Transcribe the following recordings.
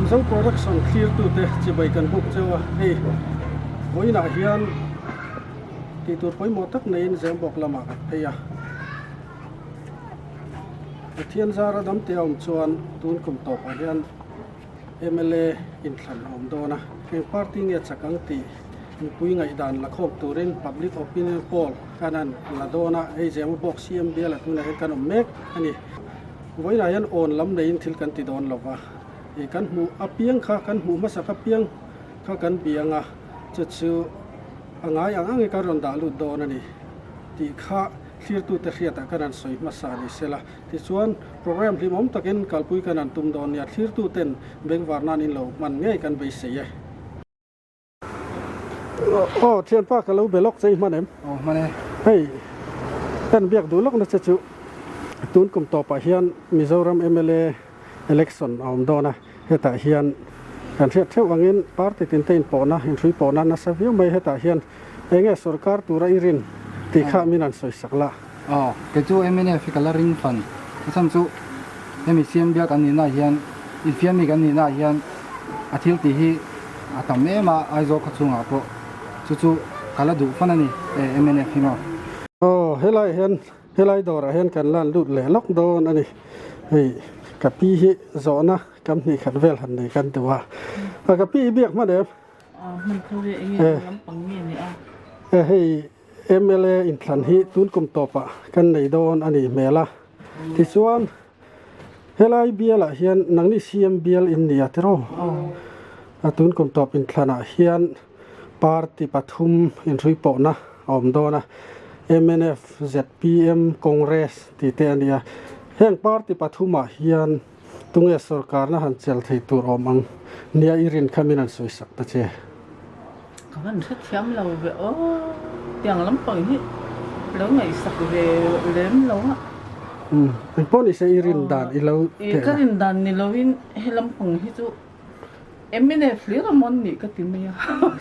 Zo Production thlirtute chibai kan buk cheu a, hei vawiinah hian tihtur pawimawh tak neiin Zembawk lamah kan phei a. Pathian zara damte a awm chuan tun kum tawpah hian mla inthlan a awm dawn a, eng party nge chak ang tih mipui ngaihdan la khawm turin Public Opinion Poll kan han la dawn a, hei Zemabawk CM bial ah tunah hian kan awm mek a ni. Vawiinah hian awn lam neiin thil kan ti dawn lo va, ih kan hmuh apiang kha kan hmuh hmasak apiang kha kan biang a, chu chu a ngai ang angin kan rawn dah lut dawn a ni tih kha thlirtute hriatah kan han sawi hmasa ni sela. Tichuan, program hlimawm takin kalpui kan han tum dawn nia, thlirtuten bengvar nan in lo hman ngei kan beisei e. Aw, thianpa ka lo be lawk che i hman em? Aw, hman e. Hei, kan biak duh lawkna che chu tun kum tawpah hian Mizoram mla election a awm dawn a, hetah hian kan hriat theuh angin party tinte inpawhna, inhrui pawhna nasa viau mai hetah hian Enge sorkar tura i rin tih kha min an sawisak la. Aw, kei chu mnf hi ka la ring fan. A chhan chu hemi CM bial kan nihna ah hian, infiammi kan nihna ah hian a thil tih hi a tam em a, Aizawl khaw chhungah pawh chu chu ka la duh fan a ni e mnf hi maw. Aw, helaiah hian, helai dawrah hian kan lan lut leh lawk dawn a ni. Hei ka pi hi zawhna kam hnih khat vel han nei kan duh a. Ka pi i biak hman em? Hei mla inthlan hi tun kum tawpah kan nei dawn a nih hmel a, tichuan helai bialah hian nangni CM bial in ni a tiraw? A tun kum tawp inthlanah hian party pathum inhrui pawhna a awm dawn a, mnf, zpm, Congress tih te a ni a, heng party pathumah hian Tunge sorkarna han chel thei tur awm ang nia i rin kha min han sawi sak ta che. Ka van hrethiam lo ve aw, tiang lampang hi lo ngaihsak ve lem lo a. Umm, engpawh ni se i rin dan i lo teh la. Ka rin dan ni lovin he lampang hi chu mnf hlir a mawn nih ka ti mai a.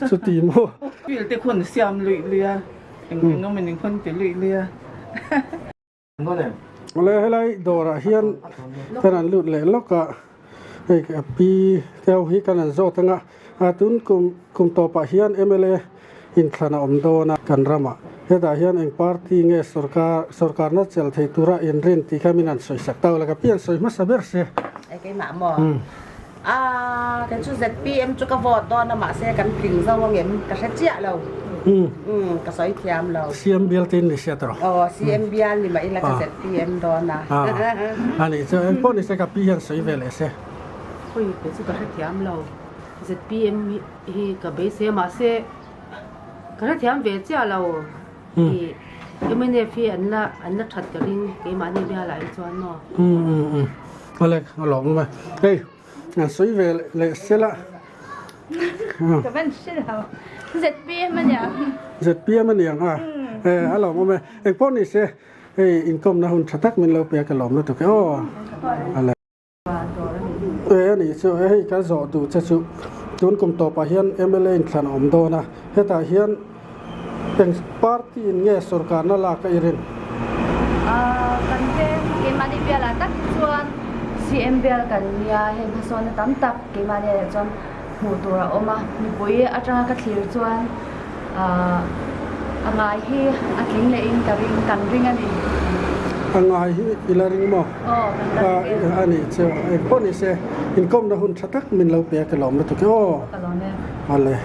Chuti maw? Field te khawn siam luih luih a, eng eng awmin in khawn ti luih luih a. Awle helai dawrah hian kan han lut leh lawk a, hei ka pi te ho hi kan han zawt ang a, tun kum kum tawpah hian mla inthlan a awm dawn a kan ramah hetah hian eng party nge sorkar sorkarna chel thei tura inrin tih kha min han sawi sak ta ula ka pi an sawi hmasa ber se. Keimah maw? A kei chu zpm chu ka vote dawn a mahse kan tling zo angem ka hre chiah lo umm ka sawi thiam lo. CM bial te in ni sia tawh. Aw CM bial ni mah ila ka zpm dawn a. A nih chu engpawh ni se ka pi hian sawi ve leh se. Khawi kei chu ka hre thiam lo zpm hi ka beisei a mahse ka hre thiam ve chiah lo i mnf hi an la an la that ka ring keimahni bialah hi chuan maw. Umm umm umm. Awle a lawm awm e. Hei an sawi ve leh sel a. Ka van hre lo. ZPM a niang. ZPM a niang a. E a lawm awm e. Engpawh ni se hei inkawmna hun tha tak min lo pe a ka lawm lutuk e aw. Awle. E a nih chu hei ka zawh duh che chu tun kum tawpah hian mla inthlan a awm dawn a. Hetah hian Eng party in nge sorkarna lak a i rin? Kan veng keimahni bialah tak hi chuan CM bial kan nia, hei hmasawnna tam tak keimahni ah chuan hmuh tur a awm a, mipui atanga ka thlir chuan a ngai hi a tling leh in ka ring, kan ring a ni. A ngai hi i la ring maw? Aw, kan la ring e. A nih chu, engpawh ni se inkawmna hun tha tak min lo pe a ka lawm lutuk e aw. Ka lawm e. Awle.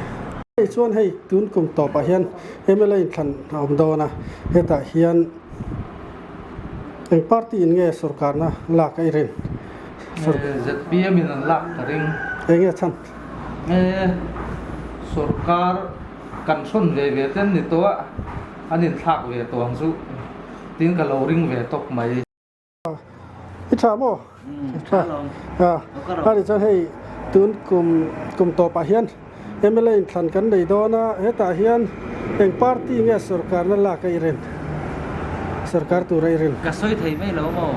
Hei chuan hei tun kum tawpah hian mla inthlan a awm dawn a, hetah hian eng party in nge sorkarna lak a i rin? Zpm in an lak ka ring. Eng nge chhan? Sorkar kan hrawn ve ve ten ni tawh a, an inthlak ve tawh ang chu tiin ka lo ring ve tawp mai. I tha maw? Tha a ni chuan hei tun kum kum tawpah hian mla inthlan kan nei dawn a, hetah hian eng party nge sorkarna lak a i rin? Sorkar tur a i rin? Ka sawi thei mai lo maw?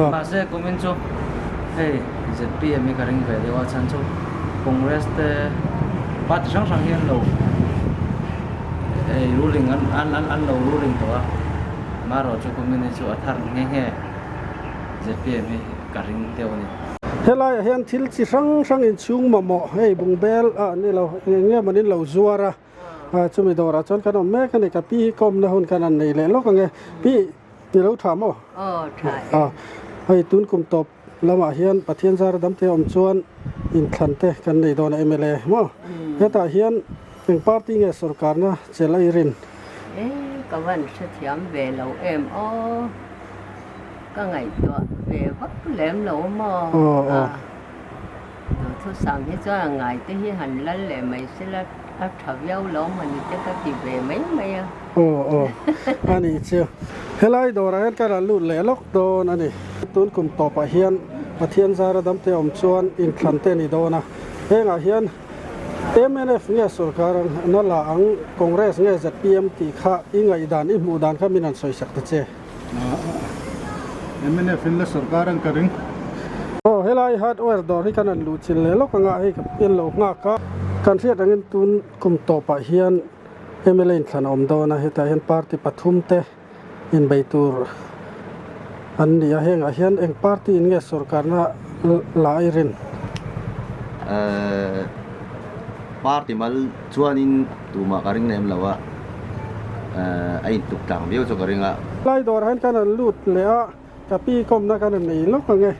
Mahse kumin chu hei zpm hi ka ring ve deuh a, chhan chu Congress te party hrang hrang hi an lo ruling an lo ruling tawh a. Amaherawhchu chu kumin hi chu a thar nghe nghe zpm hi ka ring deuh a ni. Helaiah hian thil chi hrang hrang inchhung mamawh hei bungbel ah ni lo eng nge mawni lo zuar a ah chumi dawrah chuan kan awm mek a ni ka pi hi kawmna hun kan han nei leh lawk ang e pi i lo tha maw? Aw tha e. Ah hei tun kum tawp lamah hian Pathian zara damte awm chuan inthlan te kan nei dawn a mla maw? Hetah hian eng party nge sorkarna chelh a i rin? E ka van hrethiam ve lo em aw. Ka ngaihtuah ve vak lem lo maw? A duhthusam hi chuan a ngai te hi han lal leh mai sela a tha viau lo mawni te ka ti ve mai mai a. Aw aw a nih chu. Helai dawrah hian ka rawn lut leh lawk dawn a ni. Tun kum tawpah hian Pathian zara damte awm chuan inthlan te a ni dawn a. Hengah hian Mnf nge sorkar ang na la ang Congress nge zpm tih kha i ngaihdan i hmuh dan kha min han sawisak ta che. Mnf in la sorkar ang ka ring. Aw helai hardware dawr hi kan han luh chilh leh lawk anga hei ka pian lo nghak a. Kan hriat angin tun kum tawpah hian mla inthlan a awm dawn a, hetah hian party pathum te inbei tur an ni a, hengah hian eng party in nge sorkarna la i rin? Party mal chuanin tumah ka ring lem lo a, a intuk tlang viau chu ka ring a. Lai dawrah hian kan han lut leh a, ka pi kawmna kan han nei lawk ang e,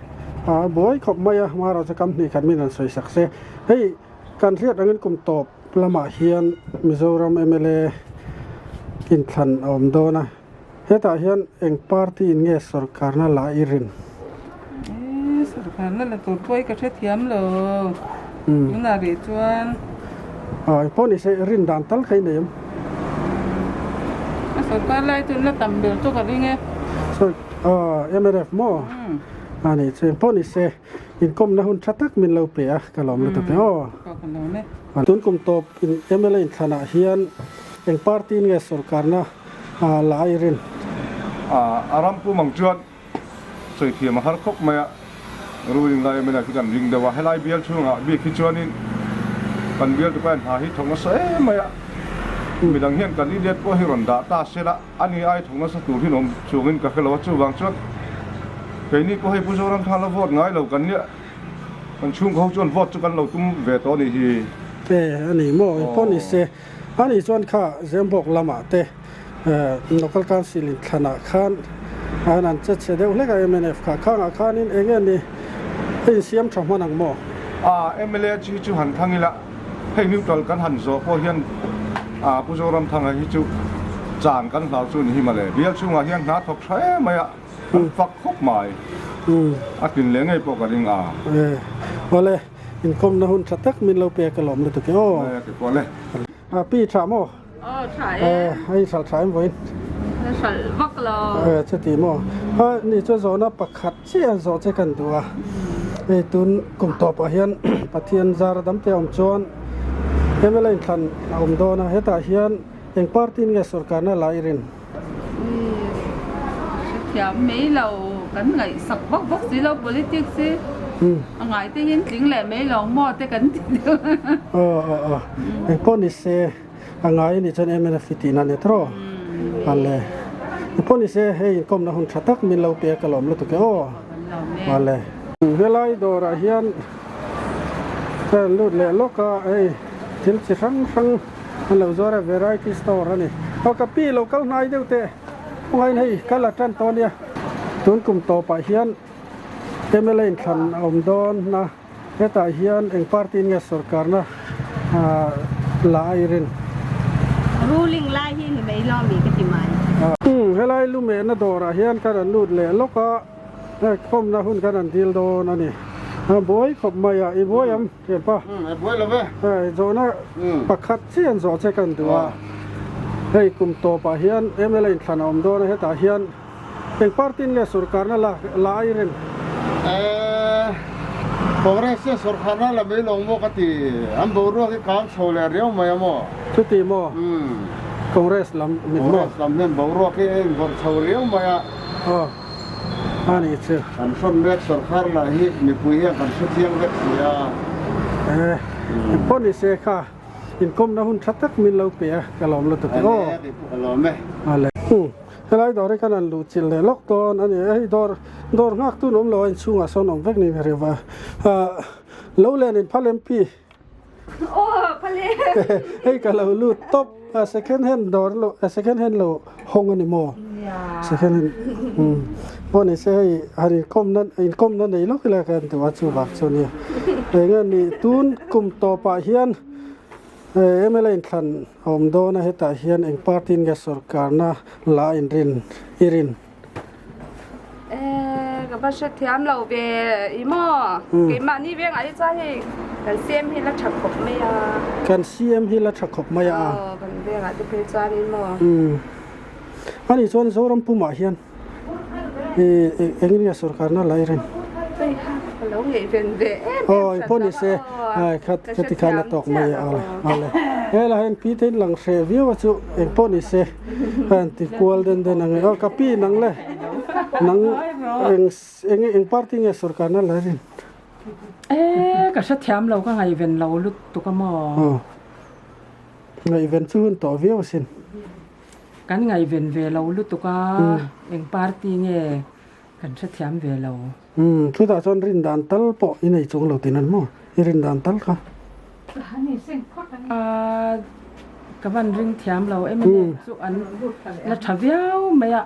a buai khawp mai a, hmaraw chu kam hnih khat min han sawi sak se. Hei kan hriat angin kum tawp lamah hian Mizoram mla inthlan a awm dawn a, hetah hian eng party in nge sorkarna la i rin? Eee sorkarna la tur pawh hi ka hrethiam lo, tunah rih chuan. Aw pawh ni se rin dan tal kha i nei em? A sorkar lai chu la tam ber chu ka ring e. Sor aw mnf maw? A nih chu pawh ni se inkawmna hun tha tak min lo pe a ka lawm lutuk e aw. Ka lawm e. Tun kum tawp in mla inthlanah hian eng party in nge sorkarna la i rin? A ram pum ang chuan sawi thiam a har khawp mai a, ruling lai mnf hi kan ring deuh a, helai bial chhungah bik hi chuanin kan bial tupa hian hna hi thawk nasa em mai a, midang hian candidate pawh hi rawn dah ta se la, ani ai thawk nasa tur hi an awm chungin ka hre lo a, chuvang chuan keini pawh hei Pu Zoramthanga la vote ngai lo kan nia, kan chhungkaw ho chuan vote chu kan lo tum ve tawh a nih hi. E a ni maw, engpawh ni se, ani chuan kha Zembawk lamah te Local Council in thlanah khan an an che chhe deuh hlek a mnf kha khangah khanin eng nge ni a insiam tha hman ang maw? A mla chi chu han thang ila hei neutral kan han zawh pawh hian a Pu Zoramthanga hi chu chan kan hlau chu ni hi mawle bial chhungah hian hna thawk tha em mai a an fak khawp mai a tlin leh ngei pawh ka ring a. E awle inkawmna hun tha tak min lo pek alawm lutuk e aw. E kei pawh le. A pi tha maw? Aw tha e. Hei hralh tha em vawiin? Hralh vak lo. Chuti maw? A ni chu zawhna pakhat chiah a zawh che kan duh a. Hei tun kum tawpah hian Pathian zar damte a awm chuan mla inthlan a awm dawn a, hetah hian eng party in nge sorkarna la i rin? Hrethiam mai lo kan ngaihsak vak vak si lo politics hi a ngai te hian tling leh mai lo maw te kan ti deuh. Aw aw aw engpawh ni se a ngai a nih chuan mnf i tihna a ni tawh ale engpawh ni se hei inkawmna hun tha tak min lo pe a ka lawm lutuk e aw ale. Helai dawrah hian ka rawn lut leh lawk a hei thil chi hrang hrang An lo zuar a variety store a ni. Aw ka pi lo kal hnai deuh teh khawngain hei kal a tan tawh a nia. Tun kum tawpah hian mla inthlan a awm dawn a, hetah hian eng party in nge sorkarna la a i rin? Ruling lai hi ni mai lo mi ka ti mai. Umm helai lumehna dawrah hian ka rawn lut leh lawk a, khawmna hun ka rawn dil dawn a ni. Buai khawp mai a, i buai am? Thianpa. E buai lo ve. Hei zawhna pakhat chiah an zawh che kan duh a. Hei kum tawpah hian mla inthlan a awm dawn a, hetah hian eng party in nge sorkarna la la a i rem? E Congress hian sorkarna la mai lo maw ka ti, an boruak hi kang chho leh riau mai a maw? Chuti maw? Congress lam mit maw? Congress lam hian boruak hi a invawrh chho riau mai a. Aw. A nih chu. Kan hrawn mek sorkar lah hi mipui hian kan hre chiang vek si a. E, engpawh ni se kha inkawmna hun tha tak min lo pe a, ka lawm lutuk e aw. A le, ka lawm e. A le. Helai dawr hi khan an luh chilh leh lawk dawn a ni. Hei dawr dawr nghak tun awm lo a inchhungah sawn awm vek niin ka hria va. Ahh lo len in phal em pi? Aw phal e. Hei ka lo lut tawp a second hand dawr lo second hand lo hawng a ni maw? Second hand umm pawh ni se hei han inkawm na inkawm na nei lawk ila ka duh a chuvang chu a nia. Eng nge ni tun kum tawpah hian MLA inthlan a awm dawn a hetah hian eng party in nge sorkarna la inrin i rin? Eh, ka va hre thiam lo ve i maw? Keimahni vengah hi chuan hei kan CM hi la tha khawp mai a. Kan CM hi la tha khawp mai a. Aw, kan vengah te phei chuanin maw? Umm. Ani chuan Zoram pumah hian i engin nge sorkarna la i rin? Hei ha, ka lo ngaihven ve em em Aw, engpawh ni se, ai khat khati khan a tawk mai a, awle awle. Helai hian pi te in lang hreh viau a chu engpawh ni se. An ti kual den den ang e. Aw ka pi nang le. Nang eng eng eng party nge sorkar na la rin? E ka hre thiam lo ka ngaihven lo lutuk a maw? Aw. Ngaihven chu hun tawh viau asin. Kan ngaihven ve lo lutuk a, eng party nge kan hre thiam ve lo. Umm chutah chuan rin dan tal pawh i nei chung lo tin an maw? I rin dan tal kha. Ahh ka van ring thiam lo em em chu an la tha viau mai a,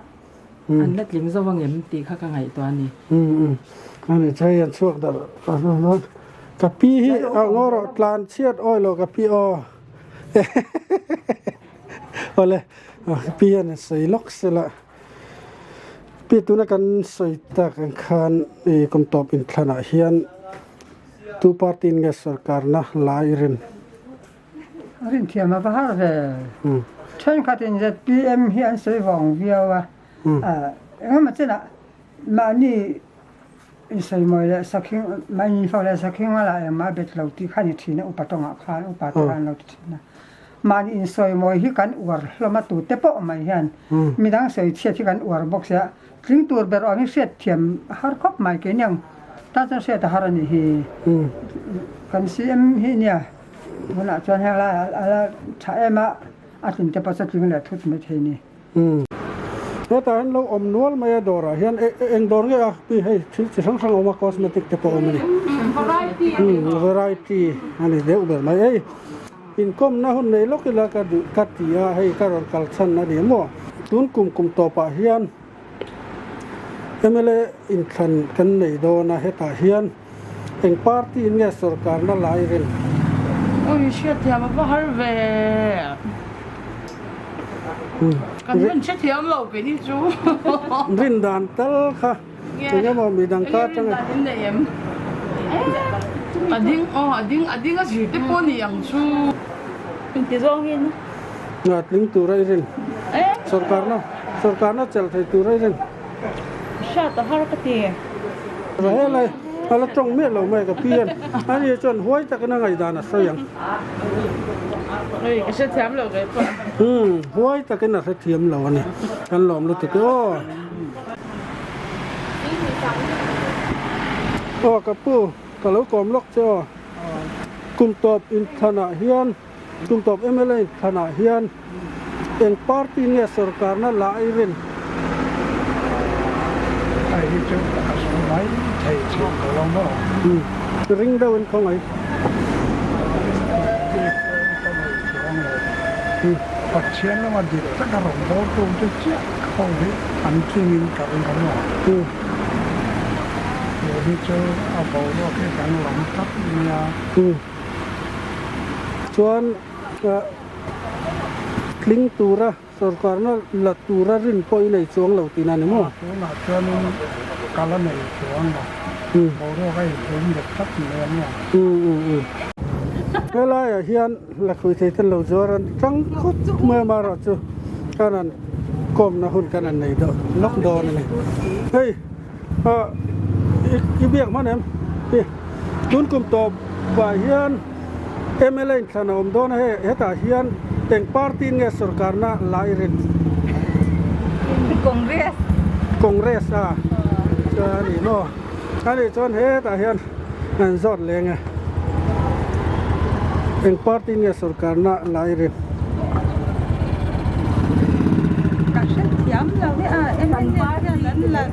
an la tling zo angem tih kha ka ngaihtuah a ni. Umm umm ani chei an chhuak darh ka pi hi a ngaw rawh tlan chhiat awi lo ka pi aw awle ka pi hian a sawi lawk sela. Pi tuna kan sawi tak ang khan ih kum tawp inthlanah hian tu party in nge sorkarna la i rin? Rin thiam a va har ve. Thenkhatin zpm hi an sawi vawng viau a, engemaw chenah mahni insawimawi leh sakhing, mahni infak leh sakhing a lah engmah a bet lo tih kha a ni thin a, upa tawngah khan upa te khan an lo ti thin a. Mahni insawimawi hi kan uar hlawm a tute pawh mai hian midang sawi chhiat hi kan uar bawk sia, tling tur ber awm hi hriat thiam har khawp mai keini ang tan chuan hriat a har a nih hi. Kan CM hi nia tunah chuan heng lai a la tha em a, a tlin te pawh chu a tling leh thut mai thei ni. Hetah hian lo awm nual mai a dawrah hian eng dawr nge a pi hei thil chi hrang hrang a awm a cosmetic te pawh a awm a ni. Variety a ni deuh ber mai hei. Inkawmna hun nei lawk ila ka duh ka ti a, hei ka rawn kal chhan a ni maw? Tun kum kum tawpah hian mla inthlan kan nei dawn a, hetah hian eng party in nge sorkarna lai rin? Ui hriatthiam a va har ve. Kan hun hrethiam lo ke ni chu. Rin dan tal kha. Engemaw midang ka atanga. Rindan in nei em? A ding aw a ding a ding a zir te pawh ni ang chu. Inti zawngin. Nga tling tur a i rin. Sorkarna sorkarna chelh thei tur a i rin. Hriat a har ka ti. Helai a la tawng miah lo mai ka pi an ani chuan huai takin a ngaihdan a sawi ang. Hei ka hrethiam lo ve pawh. Umm huai takin a hrethiam lo a ni. Kan lawm lutuk e aw. Aw ka pu ka lo kawm lawk che aw kum tawp inthlanah hian kum tawp mla inthlanah hian eng party nge sorkarna la i rin? Hei hi chu ka sawi mai thei thin lo lo maw? Ring deuh in khawngaih. Pathian lama dik taka rawn bawr tum te chiah ho hi an tlingin ka ring a maw? Tih hi chu a boruak hi kan lam tlat mai a. Chuan tling tura sorkarna la tura rin pawh i nei chuang lo tihna a ni maw? Tunah chuanin ka la nei chuang lo. Boruak a inhum leh tlat mai a maw? Helaiah hian Lakhuih thei ten lo zuar an tang khawp mai a amaherawhchu kan han kawmna hun kan han nei deuh lawk dawn a ni. Hei ah i biak hman em? Hi tun kum tawp ah hian mla inthlan a awm dawn a hei hetah hian eng party in nge sorkarna la i rin? Congress. Congress a chuan a ni maw? A nih chuan hetah hian an zawt leng e. Eng party nge sorkarna lai rin? Ka hrethiam lo hi a MNF hian an la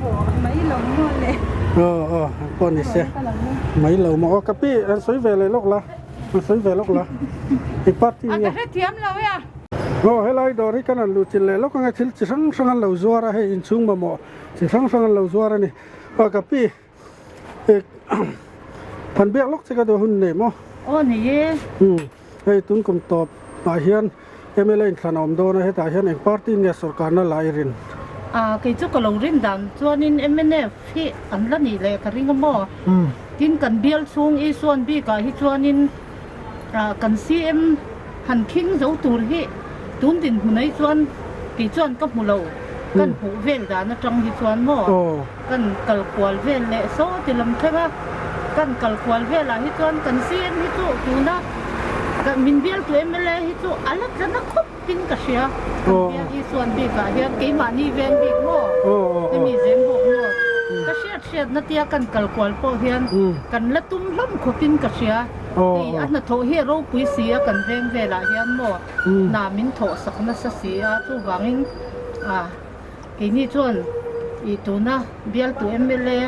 mai lo maw le. Aw aw pawh ni se mai lo maw aw ka pi an sawi ve leh lawk la an sawi ve lawk la i party nge. A ka hrethiam lo e a. Aw helai dawr hi kan han luh chilh leh lawk anga thil chi hrang hrang an lo zuar a hei inchhung mamawh chi hrang hrang an lo zuar a ni aw ka pi. Kan biak lawk che ka duh hun nei maw? Aw nei e. Umm hei tun kum tawp ah hian mla inthlan a awm dawn a hetah hian eng party nge sorkarna la i rin? Ah kei chu ka lo rin dan chuanin mnf hi an la nih leh ka ring a maw? Tin kan bial chhung Isuan bik ah hi chuanin ah kan CM han khing zo tur hi tun dinhmun ai chuan kei chuan ka hmu lo kan hmuh vel dan atang hi chuan maw? Kan kal kual vel leh saw ti lam thleng a, kan kal kual velah hi chuan kan CM hi chu tuna min bialtu mla hi chu a la tla na khawp in ka hria. Kan bial Isuan bikah hian keimahni veng bik maw hemi zem bawk maw ka hriat hriatna tia kan kal kual pawh hian kan la tum hlawm khawp in ka hria. Hei a hnathawh hi a ropui si a kan veng velah hian maw hna min thawh sak nasa si a chuvangin ah. Keini chuan ih tuna bialtu mla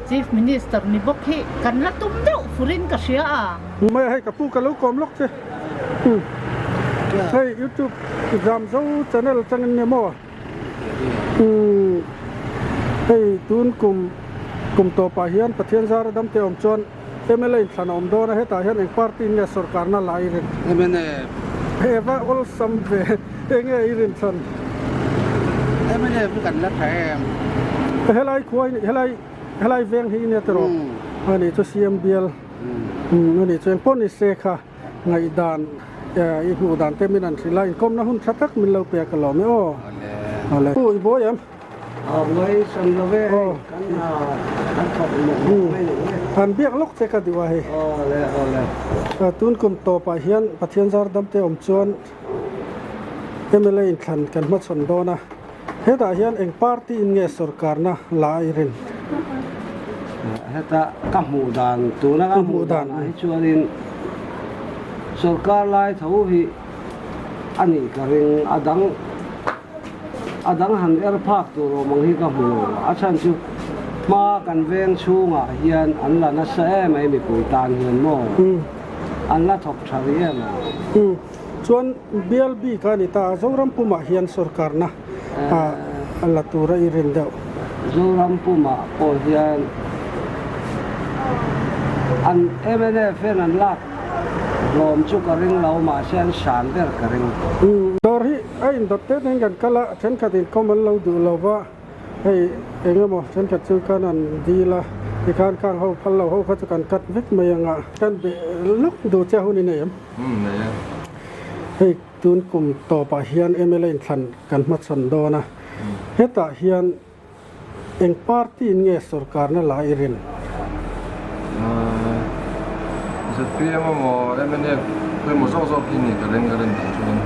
Chief Minister ni bawk hi kan la tum deuh furin ka hria a. Mai hei ka pu ka lo kawm lawk che. Hei youtube Zamzo channel atangin nge maw hei tun kum kum tawpah hian Pathian zara damte awm chuan mla inthlan a awm dawn a hetah hian eng party in nge sorkarna la i rin? Mnf. Eva awlsam ve enge i rin chhan? Mnf hi kan la tha em? Helai khua hi helai helai veng hi nia tiraw? Ani chu CM bial ani chu engpawh ni se kha ngaihdan i hmuh dan te min an hrilh a inkawmna hun tha tak min lo pe a ka lawm e aw. Awle. Pu i buai em? A buai san lo ve hei kan kan thawk mawh mawh mai ni e. Han biak lawk che ka duh a hei. Awle awle. Tun kum tawpah hian Pathian zar damte awm chuan mla inthlan kan hmachhawn dawn a. Hetah hian eng party in nge sorkarna la a i rin? Heta ka hmuh dan tuna ka hmuh dan ah hi chuanin sorkar lai tho hi a nih ka ring a dang. A dang han er phak tur awm ang hi ka hmu lo. A chhan chu hma kan veng chhungah hian an la nasa em ai mipui tan hian maw? An la thawk tha rih em ang? Chuan bial bik a ni ta a, Zoram pumah hian sorkarna a la tur a i rin deuh. Zoram pumah pawh hian an mnf hian an lak hlawm chu ka ring lo, mahse an san ber ka ring. Dawr hi A indawt te ten kan kal a, thenkhat in kawm an lo duh lo va, hei eng emaw thenkhat chu kan han dil a, tikhan khang ho phal lo ho kha chu kan cut vek mai ang a, kan be lawk duh che hun i nei em? Umm nei e. Hei tun kum tawpah hian mla inthlan kan hmachhawn dawn a, hetah hian Eng party in nge sorkarna la i rin? ZPM emaw mnf pawimawh zawk zawk hi ni ka ring ka rin dan chuan.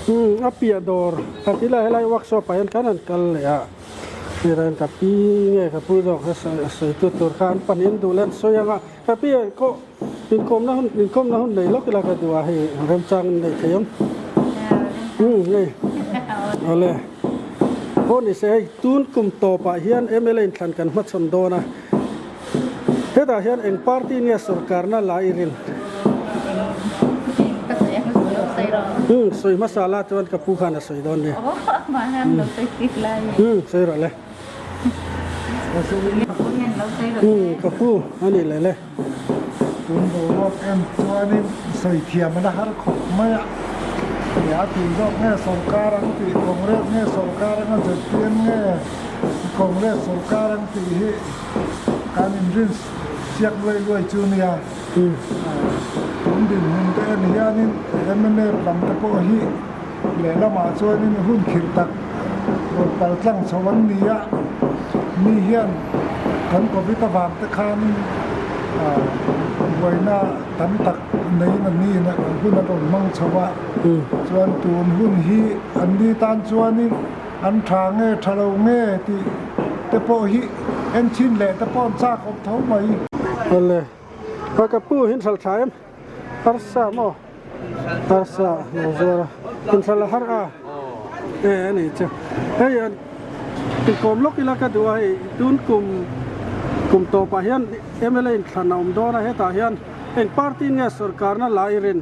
Umm a piah dawr a ti lai helai workshop ah hian kan han kal leh a hei ka pi nge ka pu zawk kha sawi tu tur kha an pahnih an duh leh an sawi ang a ka pi kawh inkawmna hun inkawmna hun nei lawk ila ka duh a hei remchang an neih thei ang umm hei awle. Pawh ni se hei tun kum tawpah hian mla inthlan kan hmachhawn dawn a, hetah hian eng party nge sorkarna la i rin? Umm sawi hmasa la chuan ka pu khan a sawi dawn nia. Umm sawi rawh le. Umm ka pu a nih leh le. Tun boruak em chuanin sawi thiam a la har khawp mai a, nia a tih zawk nge sorkar ang tih, Congress nge sorkar anga zpm nge Congress sorkar ang tih hi kan inrin siak luai luai chu nia. Tun dinhmun te en hianin mnf lam te pawh hi lehlamah chuanin hun khirh tak rawn pal tlang chho an ni a, mi hian kan Covid avang te khanin buaina tam tak neiin an ni hun a rawn hmang chho a, chuan tun hun hi an ni tan chuanin an tha nge tha lo nge tih te pawh hi enchhin leh te pawh an chak awm tho mai. Awle, ka pu hin hral tha em? Arsa maw? Arsa lo zuar a, inthla la har a e a ni chu. Hei an Inkawm lawk ila ka duh a hei tun kum kum tawpah hian mla inthlan a awm dawn a hetah hian eng party nge sorkarna la i rin?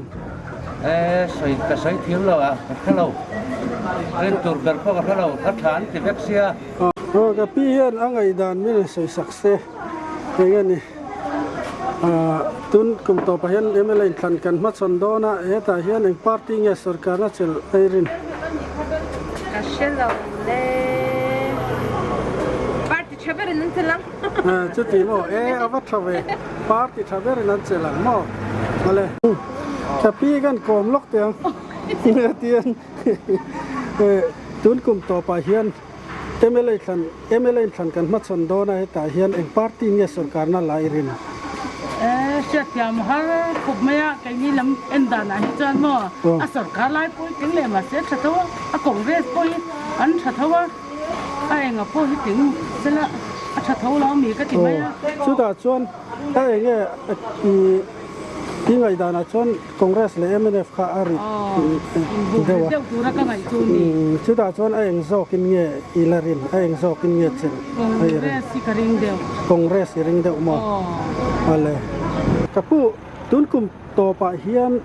E sawi ka sawi thiam lo a ka hre lo rin tur ber pawh ka hre lo ka tha an ti vek sia. Aw ka pi hian a ngaihdan min rawn sawi sak se eng a ni tun kum tawpah hian mla inthlan kan hmachhawn dawn a hetah hian eng party nge sorkarna chelh a i rin? Ka hre lo le party tha berin an chelh ang. Chuti maw e a va tha ve party tha berin an chelh ang maw awle. Ka pi kan kawm lawk teh ang tian tun kum tawpah hian mla thlan mla inthlan kan hmachhawn dawn a hetah hian eng party nge sorkarna la i rin? Hriatthiam har khawp mai a keini lam en danah hi chuan maw a sorkar lai pawh hi tling leh mahse a tha tho a a congress pawh hi an tha tho a. A enga pawh hi tling sela a tha tho lo ami ka ti mai a. Chutah chuan a enge i ngaihdanah chuan Congress leh mnf kha a rit deuh a. Deuh tura ka ngaih chu ni. Chutah chuan a eng zawkin nge i la rin, a eng zawkin nge chelh a i rin? Congress hi ka ring deuh. Congress i ring deuh maw? Awle. Ka pu, tun kum tawpah hian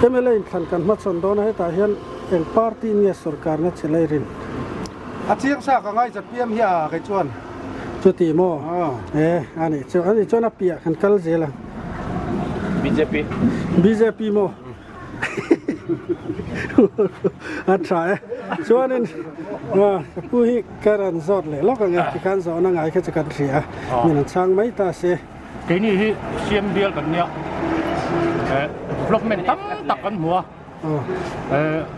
Mla inthlan kan hmachhawn dawn a, hetah hian eng party in nge sorkarna che lai rin? A chiang sa ka ngai ZPM hi a kei chuan. Chuti maw? E, a nih chu, a nih chuan a piah kan kal zel ang. Bjp. Bjp maw? A tha e. Chuanin ka pu hi ka rawn zawt leh lawk ang e, tikhan zawhna ngai kha chu kan hria a, min an chhang mai ta se. Keini hi siam bial kan nia, development tam tak kan hmu a,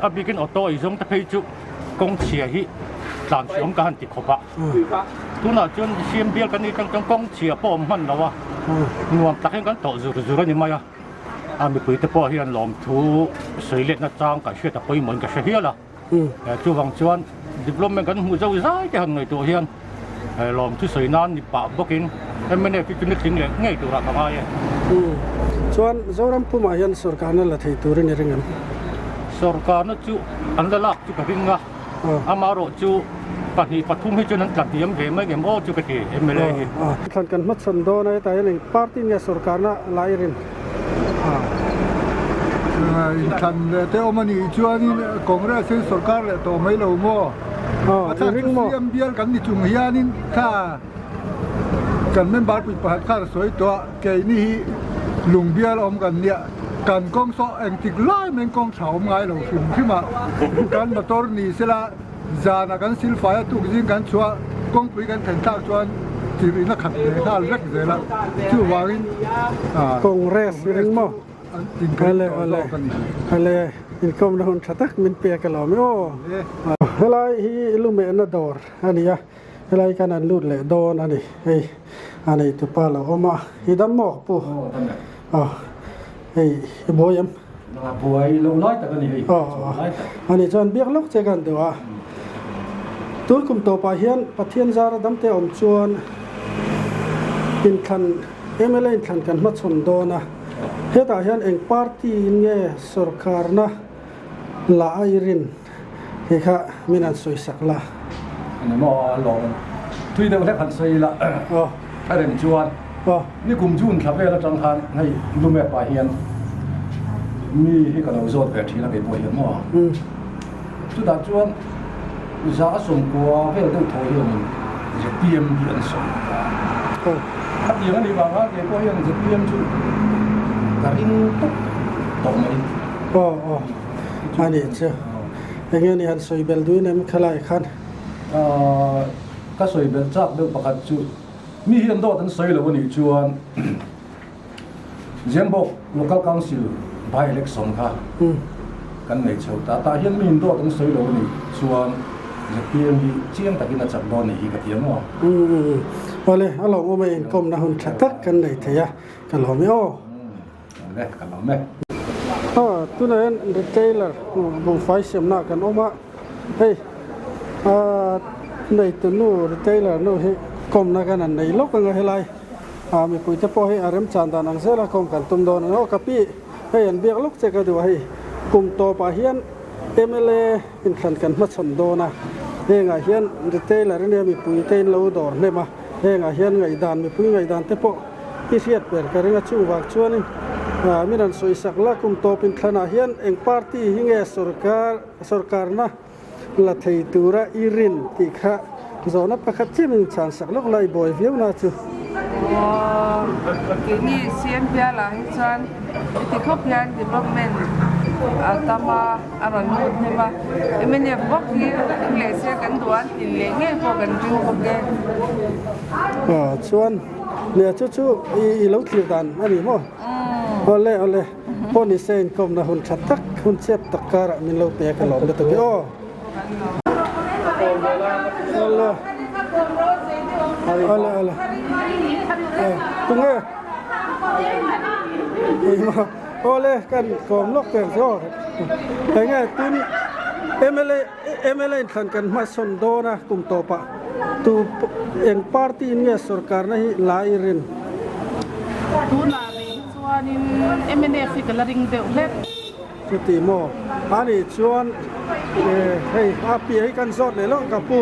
a bikin auto ei zawng te phei chu kawng chhia hi tlan chhuah ka han ti khawp a, tunah chuan siam bial kan nih atang chuan kawng chhia pawh a awm hman lo a, nuam tak hian kan tawh zur zur a ni mai a, a mipui te pawh hian lawmthu sawi letna chang kan hriat a pawimawhin ka hre hial a. Chuvang chuan development kan hmuh zo zai te han ngaihtuah hian lawm thu sawi nan ni pah bawkin mnf hi chu ni tling leh ngei turah ka ngai e. Chuan Zoram pumah hian sorkarna la thei turin i ring em? Sorkarna chu an la lak chu ka ring a, amaherawh chu pahnih pathum hi chuan an tla hniam ve mai ngem aw chu ka ti mla hi. Thlan kan hmachhawn dawn a, hetah hian eng party nge sorkarna la i rin? Inthlan leh te awm a nih chuanin Congress in sorkar leh tawh mai lo maw? A chhan chu CM bial kan ni chung hianin kha kan member pui pakhat khan a sawi tawh a, keini hi lung bial awm kan nia, kan kawng saw engtik lai meng kawng tha awm ngai lo hrim hrim a, kan motor ni sela Zanah kan silfai a tukzing kan chhuah kawngpui kan thlen thlak chuan tirihna khat ve nghal vek zel a, chuvangin Congress ring maw? Ale ale ale inkawmna hun tha tak min pek alawm e aw. Helai hi lumehna dawr a ni a, helai khan an lut leh dawn a ni hei a neitupa lo awm a, i dam maw pu? Aw hei i buai em? Buai lo lai tak a ni hei. Aw ani chuan biak lawk che kan duh a. Tun kum tawpah hian Pathian zara damte awm chuan inthlan mla inthlan kan hmachhawn dawn a. Hetah hian eng party in nge sorkarna la a i rin hei kha min han sawi sak la. Ani maw a lawm tui deuh hlek han sawi ila a rem chuan ni kum June thla vel atang khan hei Lumep ah hian mi hi ka lo zawt ve thin a kei pawh hian maw chutah chuan za a sawmkua vel deuh thaw hianin zpm hi an sawi ta khatiang a nih vang khan kei pawh hian zpm chu ka ring tawp tawh mai. Aw aw a nih chu. Enge ni han sawi belh duin em khalai khan? Ka sawi belh chak deuh pakhat chu mi hian dawt an sawi lo a nih chuan Zembawk Local Council by election kha kan nei chho ta. Tah hian mi in dawt an sawi lo a nih chuan zpm hi chiang takin a chak dawn nih hi ka ti ang aw. Awle, a lawmawm e inkawmna hun tha tak kan nei thei a, ka lawm e aw. Le ka lawm e. Aw tunah hian retailer bungfai siamna kan awm a, hei aaa neitu nu retailer nu hi kawmna kan han nei lawk anga helai ah mipui te pawh hi a remchan dan ang zela kawm kan tum dawn a ni. Aw ka pi hei an biak lawk che ka duh a hei kum tawpah hian mla inthlan kan hmachhawn dawn a. Hengah hian retailer ania mipui te in lo dawr hnem a, hengah hian ngaihdan mipui ngaihdan te pawh i hriat ber ka ring a, chuvang chuanin min rawn sawisak la kum tawp inthlanah hian eng party hi nge sorkar sorkarna la thei tura i rin tih kha zawhna pakhat chiah min chhan sak lawk la i buai viau na chu. Aw, keini CM bialah hi chuan heti khawp hian development a tam a, a rawn lut hnem a, mnf bawk hi eng leh se kan duh a, tin leh ngei pawh kan ring bawk e. Aw, chuan nia chu chu i lo thlir dan a ni maw? Awle awle. Pawh ni se inkawmna hun tha tak, hun chep tak karah min lo pek a lawm lutuk e aw. Awle awle awle tunge awle kan kawm lawk ber chu aw enge tun MLA MLA inthlan kan hmasawn dawn a kum tawpah tu eng party in nge sorkarna hi la i rin. Tunah rih hi Chuanin mnf hi ka la ring deuh hlek. Chuti maw? A nih chuan hei a piah hi kan zawt leh lawk ka pu.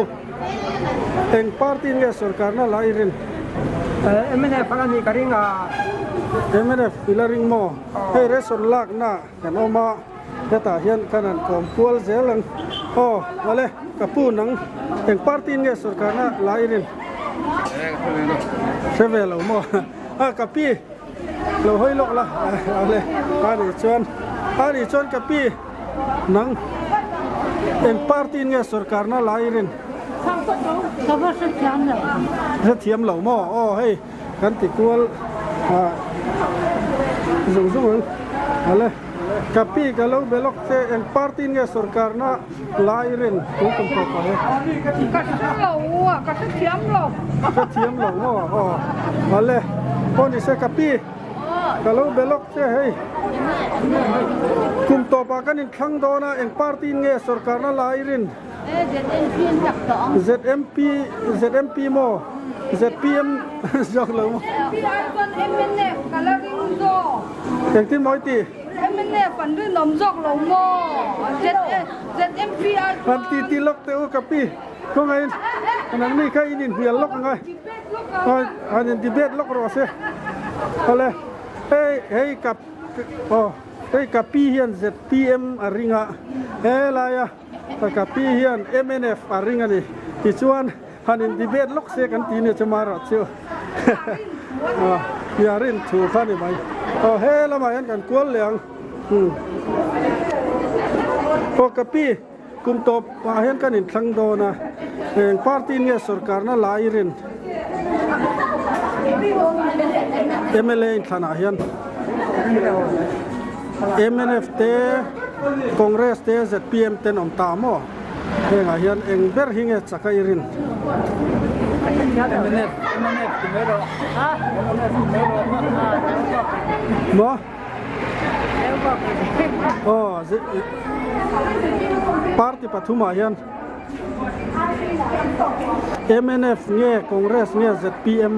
Eng party nge sorkarna la i rin? Mnf a la nih ka ring a. Mnf i la ring maw? Hei ration lakna kan awm a, hetah hian kan han kawm kual zel ang. Aw awle ka pu nang eng party nge sorkarna la i rin? Hre ve lo maw? A ka pi. Lo hawi lawk la ale a nih chuan a nih chuan ka pi nang eng party in nge sorkarna la i rin Ka va hrethiam lo. Hrethiam lo maw? Aw hei kan ti kual ah zung zung ang ale ka pi ka lo be lawk che eng party in nge sorkarna la i rin tun kum tawp ah he. Ka hre lo a, ka hrethiam lo. Hrethiam lo maw? Aw ale pawh ni se ka pi ka lo be lawk che hei. Kum tawp ah kan inthlang dawn a eng party in nge sorkarna la i rin? ZMP an chak tawh ang. ZMP ZMP maw? ZPM zawk lo maw? ZMP ai chuan mnf ka la ring zawk. Engtin maw i ti? Mnf an rinawm zawk lo maw? ZMP ai chuan. Han ti ti lawk teh u ka pi. Kawngaiin nangni kha in inhnial lawk ang a. Han in debate lawk rawh se. Awle hei hei ka aw hei ka pi hian ZPM a ring a helaia ka pi hian mnf a ring a ni. Tichuan Han in debate lawk se kan ti nia chu marawh chu nia rin thu kha ni mai. Aw he lamah hian kan kual leh ang. Aw ka pi kum tawp ah hian kan inthlang dawn a eng party in nge sorkarna la i rin mla inthlan ah hian mnf te congress te zpm ten awm ta maw. Hengah hian eng ber hi nge chak a i rin? Mnf mnf ti mai rawh. Mnf ti mai rawh. Maw? Aw party pathumah hian mnf nge Congress nge zpm?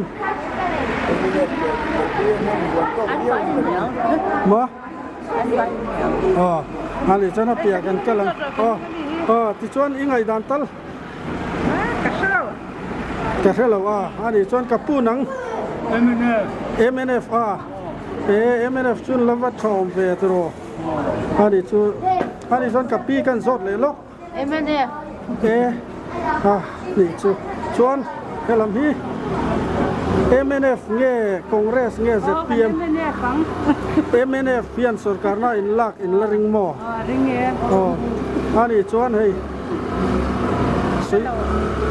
Maw? Aw a nih chuan a piah kan kal ang aw aw tichuan i ngaihdan tal ka hre lo ka hre lo a a nih chuan ka pu nang mnf mnf a e mnf chu la va tha awm ve tiraw a nih chu a nih chuan ka pi kan zawt leh lawk Mnf. E a nih chu. Chuan helam hi mnf nge Congress nge zpm? Mnf ang. Mnf hian sorkarna in lak in la ring maw? Aw ring e. Aw a nih chuan hei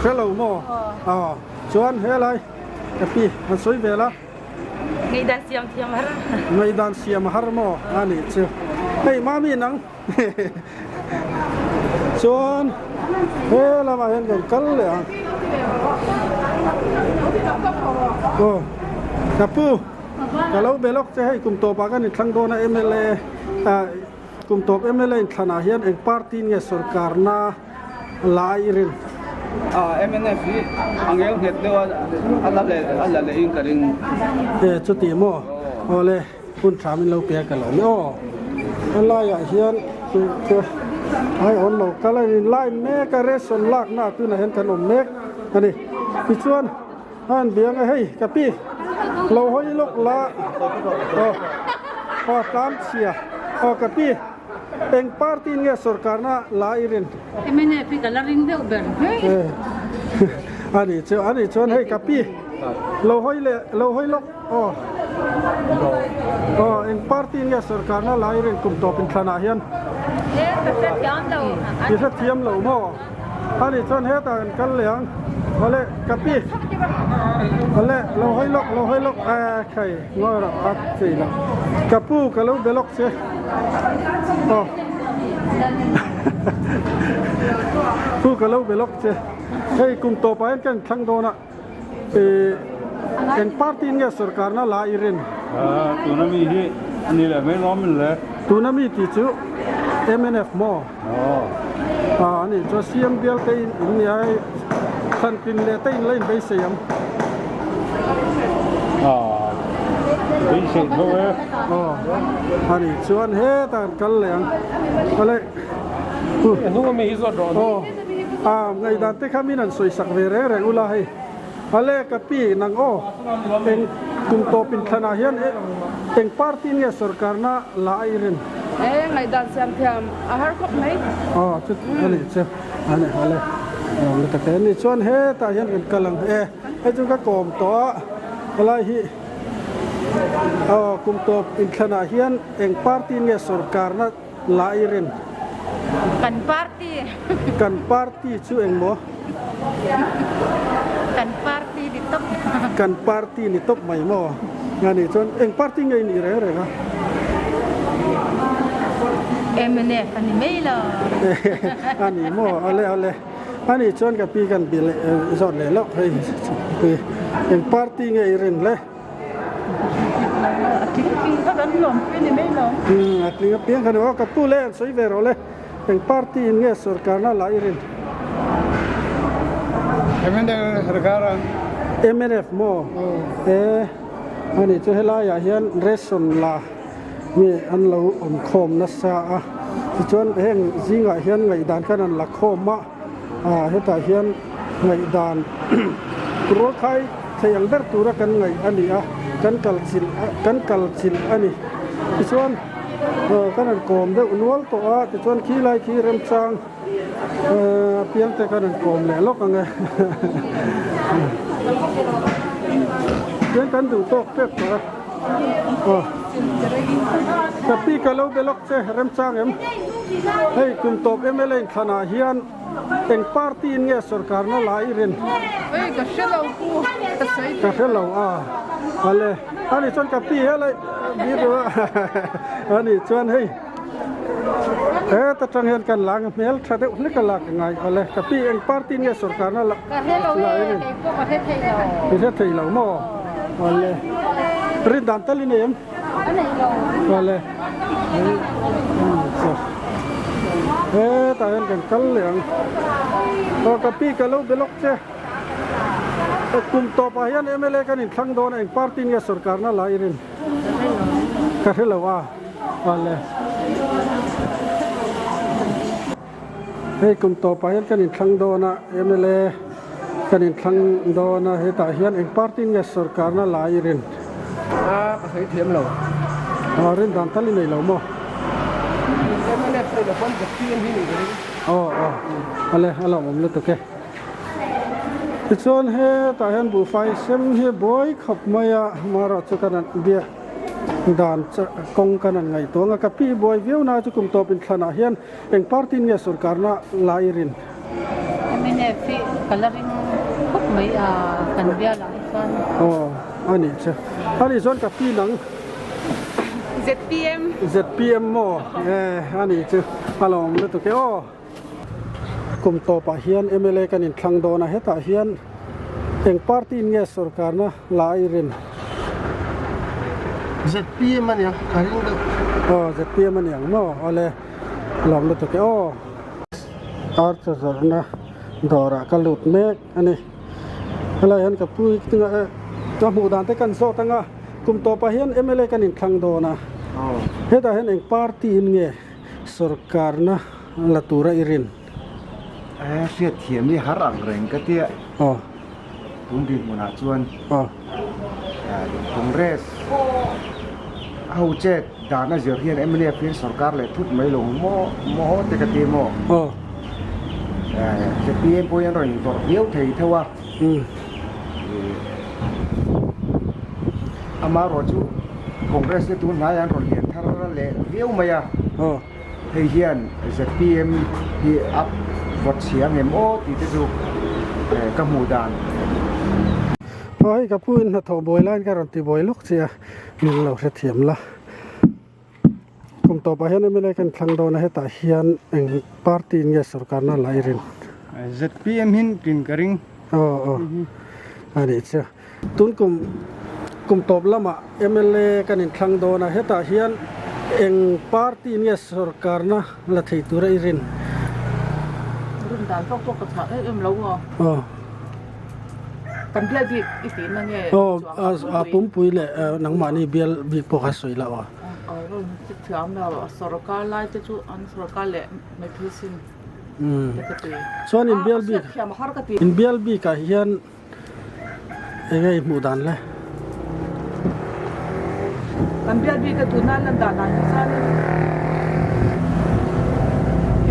hre lo maw? Aw chuan helai ka pi han sawi vel a. Ngaihdan siam thiam har. Ngaihdan siam har maw? A nih chu. Hei mami nang. Chuan he lamah hian kan kal leh ang. Aw ka pu ka lo be lawk che hei kum tawpah kan inthlang dawn a mla ah kum tawp mla inthlanah hian eng party nge sorkarna la a i rin? Ah mnf hi a ngel nghet deuh a a la leh a la leh in ka ring. E chuti maw awle. Hun tha min lo pe ka lo ni aw. A laiah hian chu chu. Ai awn lo kal a in line mek a ration lak na tunah hian kan awm mek a ni. Tichuan a han biang a hei ka pi lo hawi lawk la aw aw tlam chhia aw ka pi eng party in nge sorkarna la i rin? Mnf hi ka la ring deuh ber hei. Ani chu ani chuan hei ka pi lo hawi leh lo hawi lawk. Aw Aw eng party nge sorkarna lai rin kum tawp inthlanah hian He ka hre thiam lo I hre thiam lo maw? Ani chuan hetah kan kal leh ang Awle ka pi Awle lo hawi lawk lo hawi lawk e khai ngawi rawh a chei lo Ka pu ka lo be lawk che Aw Pu ka lo be lawk che Hei kum tawpah hian ka inthlang dawn a. Eng party in nge sorkarna la i rin? Tuna mi hi a ni leh mai lawm in le. Tuna mi tih chu mnf maw? Aw. A nih chuan CM bial te in in nia hei thlan tlin leh te in la in beisei ang. Beisei tho e. Aw. A nih chuan hetah kan kal leh ang. Awle. Hnung ami hi zawt rawh. Aw. A ngaihdan te kha min an sawi sak ve reng reng ula hei. Ale ka pi nang aw eng kum tawp inthlanah hian eng party nge sorkarna la a i rin? E ngaihdan siam thiam a har khawp mai. Aw chu a nih chu a ni ale awm lutuk e ni chuan hetah hian kan kal ang e hei chu ka kawm tawh a helai hi aw kum tawp inthlanah hian eng party nge sorkarna La i rin. Kan party. Kan party chu eng maw? Kan party ni tawp. Kan party ni tawp mai maw? Nga nih chuan eng party nge i nih reng reng a? Mnf a ni mai lo. A ni maw? Awle awle. A nih chuan ka pi kan bi leh zawt leh loh hei. Eng party nge i rin le? A tling tling kha kan lawm pui ni mai lo. Umm a tling apiang kha ni aw ka pu le an sawi ve rawh le eng party in nge sorkarna la i rin? Mnf sarkar a. Mnf maw? E ani chu helai ah hian ration la mi an lo awm khawm nasa a tichuan heng zingah hian ngaihdan khan an la khawm a. Ah hetah hian ngaihdan rualkhai thei ang ber tura kan ngaih a ni a, kan kal chilh kan kal chilh a ni. Tichuan kan rawn kawm deuh nual tawh a, tichuan khi lai khi remchang apiang te kan rawn kawm leh lawk ang e. Tichuan kan duh tawk tep tawh a. Aw ka pi ka lo be lawk che remchang em? Hei kum tawp mla inthlanah hian eng party in nge sorkarna la i rin? Hei ka hre lo pu ka sawi Ka hre lo a ale ani chuan ka pi helai bir ani chuan hei heta tang hian kan lang hmel tha deuh hlek a lak a ngai ale ka pi eng party in nge sorkarna la Ka hre lo e kei pawh ka hre thei lo. I hre thei lo maw? Ale rin dan tal i nei em? A nei lo. Ale hetah hian kan kal leh ang. Aw ka pi ka lo be lawk che. Kum tawpah hian mla kan inthlang dawn a eng party nge sorkarna la i rin? Ka hre lo a. Ale. Hei kum tawpah hian kan inthlang dawn a mla kan inthlang dawn a hetah hian eng party nge sorkarna la i rin? A ka sawi thiam lo. A rin dan tal i nei lo maw? Mnf nei lo pawn ZPM hi nih ka ring. Aw aw ale a lawmawm lutuk e. Tichuan hetah hian buhfai sem hi buai khawp mai a amaherawh chu kan biak Dan kawng kan an ngaihtuah ang a, ka pi buai viau na chu kum tawp inthlanah hian eng party in nge sorkarna la i rin? Mnf hi ka la ring khawp mai a, kan bial ah hi chuan. Aw a nih chu, a nih chuan ka pi nang. ZPM. ZPM maw? E a nih chu, a lawm lutuk e aw. Kum tawpah hian mla kan inthlang dawn a, hetah hian eng party in nge sorkarna la a i rin? ZPM a niang, ka ring deuh. Aw ZPM a niang maw? Awle, lawm lutuk e aw. Ar chaw zawrhna dawrah ka lut mek a ni. Helai hian ka pu hi ka hmuh dan te kan zawt ang a, kum tawpah hian mla kan inthlang dawn a, hetah hian eng party in nge sorkarna. la tura i rin? Eh, hriat thiam hi har ang reng ka tia. Aw. Tun dinhmunah chuan. Aw. Congress ho chet dan a zir hian mnf hian sorkar leh thut mai lo maw maw te ka ti maw. Aw. ZPM pawh hian rawn invawrh viau thei tho a. Amaherawhchu Congress te tun hnaiah an rawn lian thar leh viau mai a. Aw. Hei hian zpm hi a vawt chhia ngem aw tih te chu ka hmuh dan. Aw hei ka pu in hnathawh buai laiin ka rawn ti buai lawk che a, min lo hrethiam la. Kum tawpah hian mla kan thlang dawn a, hetah hian eng party in nge sorkarna la i rin? Zpm hin tlin ka ring. Aw aw a nih chu. Tun kum kum tawp lamah mla kan inthlang dawn a, hetah hian eng party nge sorkarna la thei tura i rin? Rin dan tawk tawk ka chhah em em lo aw. Aw. Kan bial bik i tihna nge Aw, a pumpui leh nangmahni bial bik pawh kha sawi loh aw. Aw, rawn thiam lo, sorkar lai te chu an sorkar leh mai phei sin te ka ti. Chuan inbial bik, inbial bikah hian Enge i hmuh dan le? Kan bial bik a tuna lan dan ah hi chuan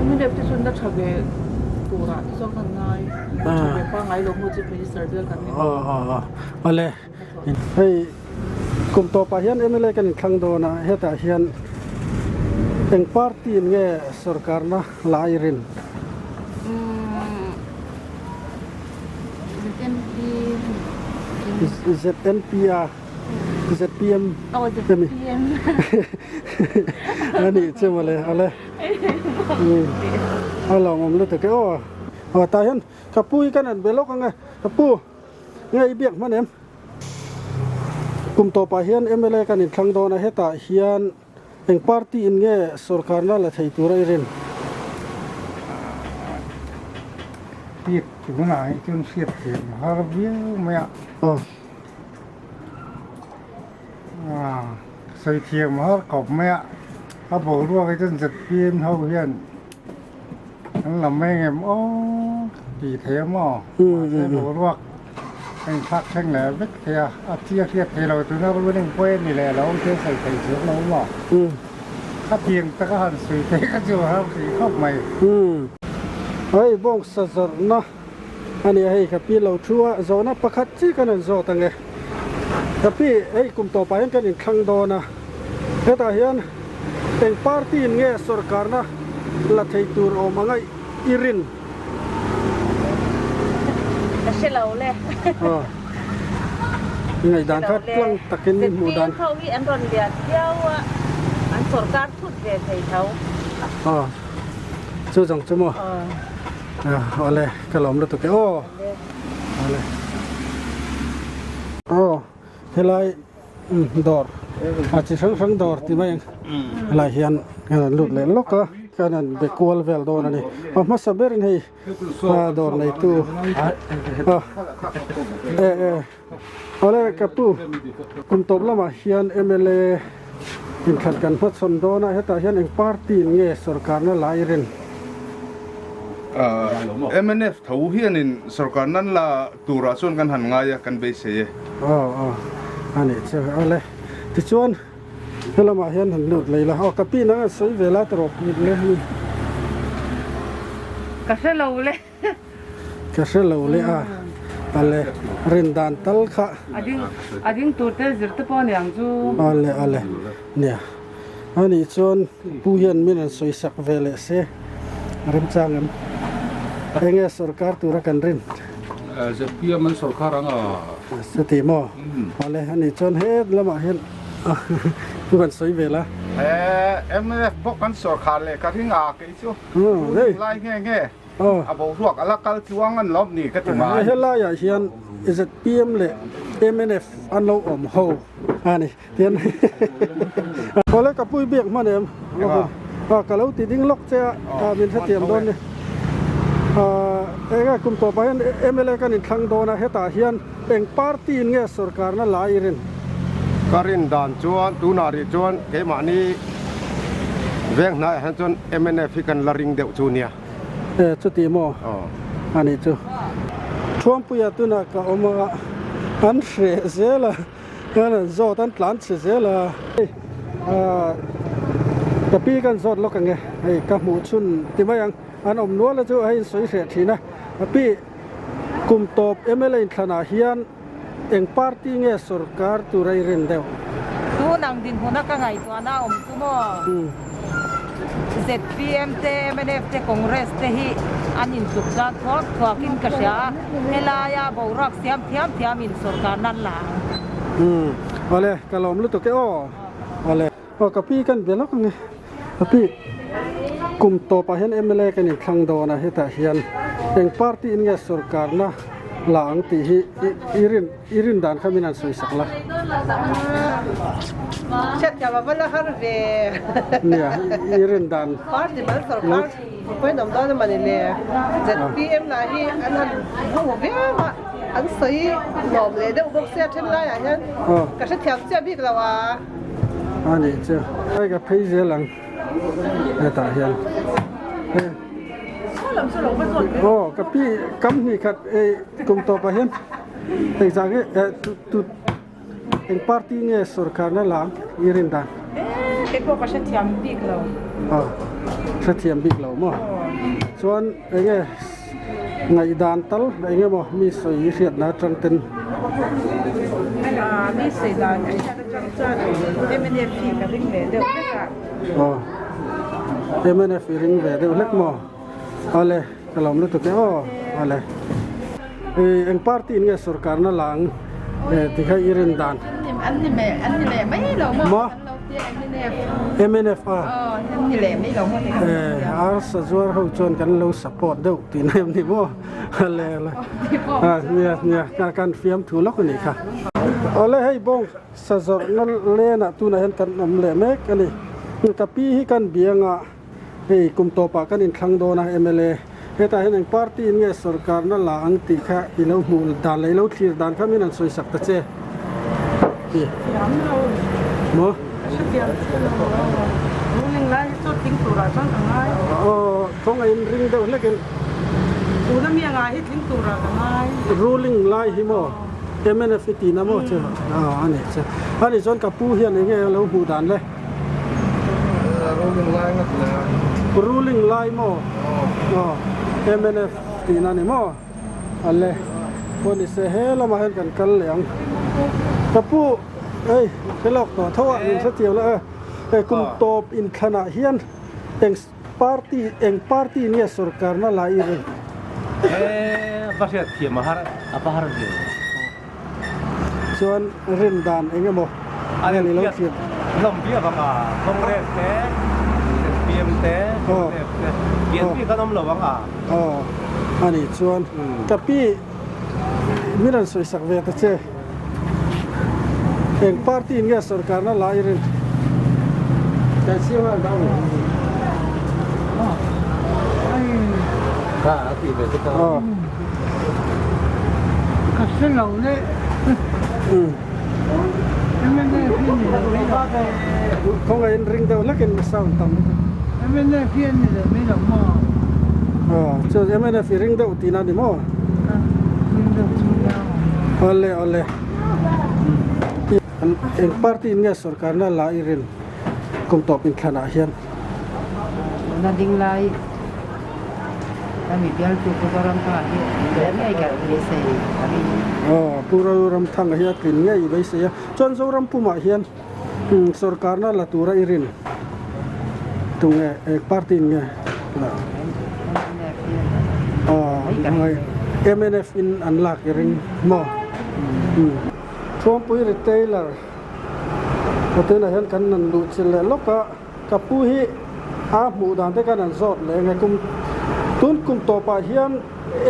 MNF te chuan la tha ve tur ah te chuan kan ngai la tha ve pangngai lo maw chief minister bial kan ni Aw aw aw awle hei kum tawpah hian mla kan inthlang dawn a hetah hian eng party in nge sorkarna la i rin? ZNP a ZPM emi a nih chu mawle ale a lawmawm lutuk e aw aw tah hian ka pu hi ka rawn be lawk ang e ka pu nge i biak hman em kum tawpah hian mla kan inthlang dawn a hetah hian Eng party in nge sorkarna la thei tura i rin? Hriat tunah hi chuan hriat thiam a har viau mai a. Aw. Sawi thiam a har khawp mai a. A boruak hi chuan zpm ho hian an la mai ngem aw tih thei a maw? Mahse boruak a inthlak thleng leh vek thei a, a chi a hriat thei lo tuna ruling pawh a ni leh lo thil sawi thei chuang lo maw? Khatiang taka han sawi thei kha chu a har hrih khawp mai. Hei bawng sa zawrhna a nia hei ka pi lo thu a, zawhna pakhat chi kan rawn zawt ang e. Ka pi hei kum tawpah hian kan inthlang dawn a, hetah hian eng party in nge sorkarna la thei tur awm anga i rin? Ka hre lo le. Aw. Ngaihdan kha tlang takin i hmuh dan. ZPM ho hi an rawn lian viau a, an sorkar thut ve thei tho. Aw. Chu zawng chu maw? Aw. Awle, ka lawm lutuk e aw. Awle. Aw, helai dawr a chi hrang hrang dawr ti mai ang helai hian kan han lut leh lawk a kan han be kual vel dawn a ni a hmasa berin hei a dawr neitu a e e awle ka pu kum tawp lamah hian mla inthlan kan hmachhawn dawn a hetah hian eng party in nge sorkarna la i rin? Mnf tho hianin sorkarna an la Turah chuan kan han ngai a, kan beisei e. Aw aw a nih chu awle. Tichuan helamah hian han lut lei la. Aw ka pi nang an sawi ve la tawrh put le mi. Ka hre lo le. Ka hre lo le a. Awle rin dan tal kha. A ding a ding tur te zir te pawh aniang chu. Awle awle nia. A nih chuan pu hian min an sawi sak ve leh se remchang em? Enge sorkar tura kan rin? ZPM an sorkar ang a. Chuti maw? Awle a nih chuan he lamah hian pu kan sawi ve la. Mnf bawk an sorkar leh ka ring a kei chu. Lai nge nge a boruak a la kal tluang an lawm ni ka ti mai. Helaiah hian ZPM leh mnf an lo awm ho a ni. Tian Awle ka pui biak hman em? A ka lo ti ding lawk che a, a min hrethiam dawn ni. A eng a kum tawpah hian mla kan inthlang dawn a, hetah hian eng party in nge sorkarna la i rin? Ka rin dan chuan tunah rih chuan keimahni Veng hnaiah hian chuan mnf hi kan la ring deuh chu nia. E chuti maw? A nih chu. Thuampuia tunah ka awm a, an hreh zel a, an an zawt an tlan chhe zel a. Hei ka pi kan zawt lawk ang e, hei ka hmuh chhun ti mai ang, an awm nual a chu hei in sawi hreh thin a. Ka pi kum tawp mla inthlanah hian eng party nge sorkar tur a i rin deuh? Tun ang dinhmuna ka ngaihtuahna a awm chu maw? Zpm te, mnf te, Congress te hi an intluk tlang thuak thuakin ka hria a, helaia boruak siam thiam thiamin sorkar nan la ang. Umm awle ka lawm lutuk e aw awle. Aw ka pi kan be lawk ang e. Ka pi kum tawpah hian mla kan inthlang dawn a hetah hian eng party in nge sorkarna la ang tih hi i rin i rin dan kha min han sawi sak la. Hriatthiam a va la har ve. Nia i rin dan. Party mal sorkar pawhin awm dawn emaw ni le. Zpm lah hi an han hmu viau a, an sawi nuam leh deuh bawk sia then laiah hian ka hrethiam chiah bik lo a. A nih chu hei ka phei zel ang hetah hian hei aw ka pi kam hnih khat ei kum tawpah hian hei zah nge eh tu tu eng party nge sorkarna la ang i rin dan kei pawh ka hrethiam bik lo aw hrethiam bik lo maw chuan eng nge Ngaihdan tal eng emaw mi sawi hriatna atang ten. Mi sawi dan ka hriat atang chuan mnf hi ka ring ve deuh hlek a. Aw mnf i ring ve deuh hlek maw? Awle ka lawm lutuk e aw awle. Eng party in nge sorkarna la ang ti kha i rin dan? An ni leh an ni leh mai lo maw? Mnf a Arsa zuar ho chuan kan lo support deuh tih na em ni maw le le nia nia kan fiam thu lawk a nih kha awle hei bawng sa zawrhna lenah tunah hian kan awm leh mek a ni ka pi hi kan bianga hei kum tawpah kan inthlang dawn a mla hetah hian eng party in nge sorkarna la ang tih kha i lo hmuh dan leh i lo thlir dan kha min han sawi sak ta che maw aw khawngaih in ring deuh hlek in ruling lai hi maw mnf i tihna maw che a ni che a nih chuan ka pu hian eng nge a lo hmuh dan le. Ruling lai ngat le a. Ruling lai maw? Aw. Mnf tihna ni maw? Ale. Pawh ni se he lamah hian kan kal leh ang. Ka pu hei hre lawk tawh tho a min hrethiam lo e. Hei kum tawp inthlanah hian eng party eng party nge sorkarna la i ring? He va hriatthiam a har a va har ve. Chuan rin dan eng emaw vel i lo thlir. Hlawm viau ang a, Congress te, zpm te, mnf te, pian bik an awm lo ang a. Aw, a nih chuan ka pi min rawn sawi sak ve ta che. Eng party in nge sorkarna la i rin? Kha a ti ve te ka. Ka hre lo le. MNF hi ni lo mai lo. Khawngaih in ring deuh hlek in sound tam lutuk. MNF hi an ni lo mai lo maw? Aw chu MNF i ring deuh tihna ni maw? Ring deuh chu nia. Awle awle. Eng party in nge sorkarna la i rin kum tawp inthlanah hian? Tuna ding lai ka mi bialtu Pu Zoramthanga hi tlin ngei ka beisei ka ring. Aw, Pu Zoramthanga hi a tlin ngei i beisei a. Chuan Zoram pumah hian sorkarna la tura i rin tunge, eng party in nge la? Mnf hian. Aw, mnf in an lak i ring maw? Thuampui Retailer ka tunah hian kan han luh chilh leh lawk a, ka pu hi a hmuh dan te khan an zawt leh enge kum tun kum tawpah hian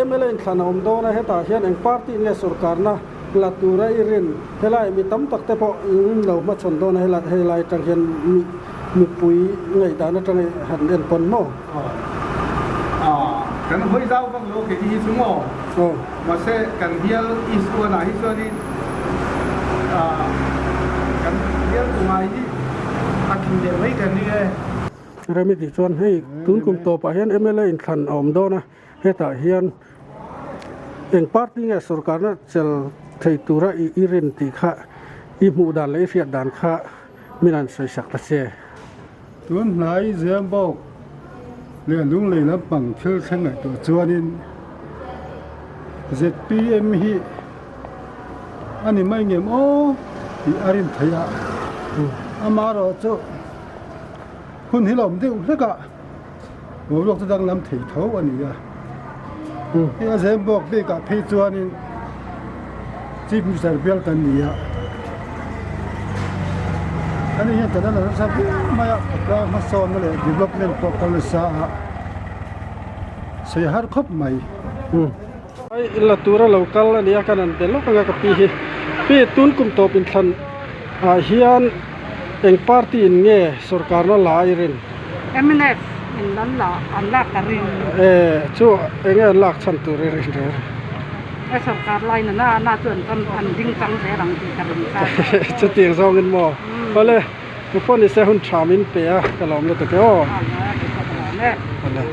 mla inthlan a awm dawn a, hetah hian eng party nge sorkarna la tura i rin helai mi tam tak te pawh in lo hmachhawn dawn a helai helai atang hian mi mipui ngaihdan atanga han en pawn maw? Kan hawi zau vak lo kei hi chu maw? Mahse kan bial Isuanah hi chuanin kan bial tungai hi a tling leh mai kan ring e. Rem i tih chuan hei tun kum tawpah hian mla inthlan a awm dawn a, hetah hian eng party nge sorkarna chel thei tura i i rin tih kha i hmuh dan leh i hriat dan kha min han sawi sak ta che. Tun hnai Zembawk leh Lunglei lampang thil thleng ngaihtuah chuanin zpm hi a ni mai ngem aw tih a rin theih a, amaherawhchu hun hi la awm deuh hlek a, boruak chu danglam thei tho a ni a. Hei a Zembawk bikah phei chuanin Chief Minister bial kan ni a, ani hian kan la nasa viau mai a, khawtlang hmasawnna leh development pawh kal nasa a, sawi har khawp mai. Ai la tura lo kal a nia kan han be lawk anga ka pi hi. Pi tun kum tawp inthlan ah hian eng party in nge sorkarna la a i rin? Mnf in an la an lak ka rin. E chu enge an lak chhan tur i rin reng? E sorkar lai na na na chu an ram an ding chang zel ang tih ka rin kha. Chutiang zawngin maw? Awle tu pawh nise hun tha min pe a ka lawm lutuk e aw. Awle.